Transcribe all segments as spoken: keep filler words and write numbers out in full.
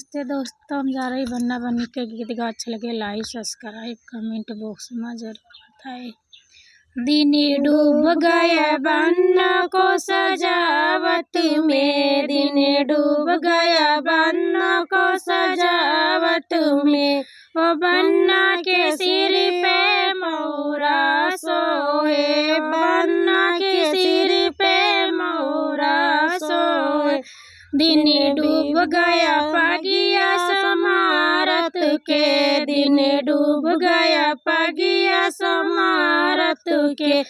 नमस्ते दोस्तों, हम जा रही बन्ना बन्नी के गीत गा। अच्छा लगे like, subscribe, comment box में जरूर बताए। दिन डूब गया बन्ना को सजावत में, दिन डूब गया बन्ना को सजावत में। ओ बन्ना के सिर पे मौरा सोए, बन्ना के सिर पे मौरा सोए। दिन डूब गया पगिया समारत के, दिन डूब गया पगिया समारत के।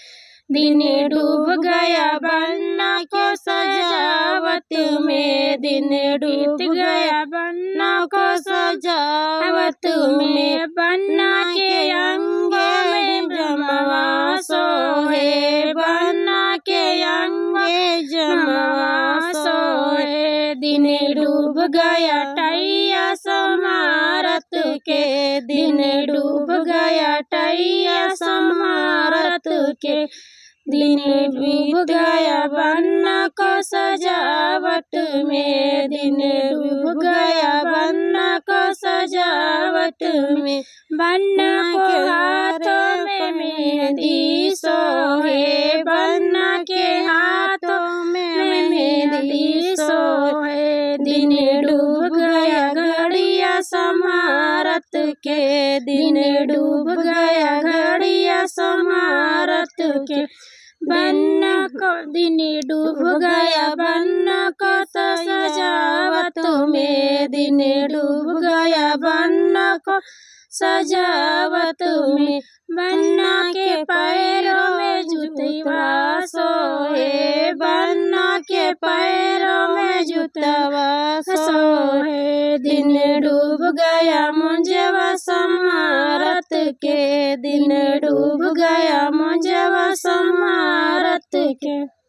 दिन डूब गया बन्ना को सजावत में, दिन डूब गया बन्ना को सजावत में। बन्ना के अंग में जमवा सोहे, बन्ना के अंग में जमवा सोहे। दिन डूब गया टैया समारत के, दिन डूब गया टैया समारत के। दिन डूब गया बन्ना को सजावट में, दिन डूब गया बन्ना को सजावट में। बन्ना को हाथों में मेहंदी सोहे, बन्ना के हाथों में मेहंदी सोहे। दिन डूब गया घड़िया समारत के, दिन डूब गया घड़िया समारत के। बन्ना को दिन डूब गया बन्ना को सजावत में, दिन डूब गया बन्ना को सजावत में। बन्ना के पैरों में जुतवा सोहे, बन्ना के पैरों में जुतवा सोहे। दिन डूब गया मुंजवा समारत के, दिन डूब गया मुंजवा समारत के।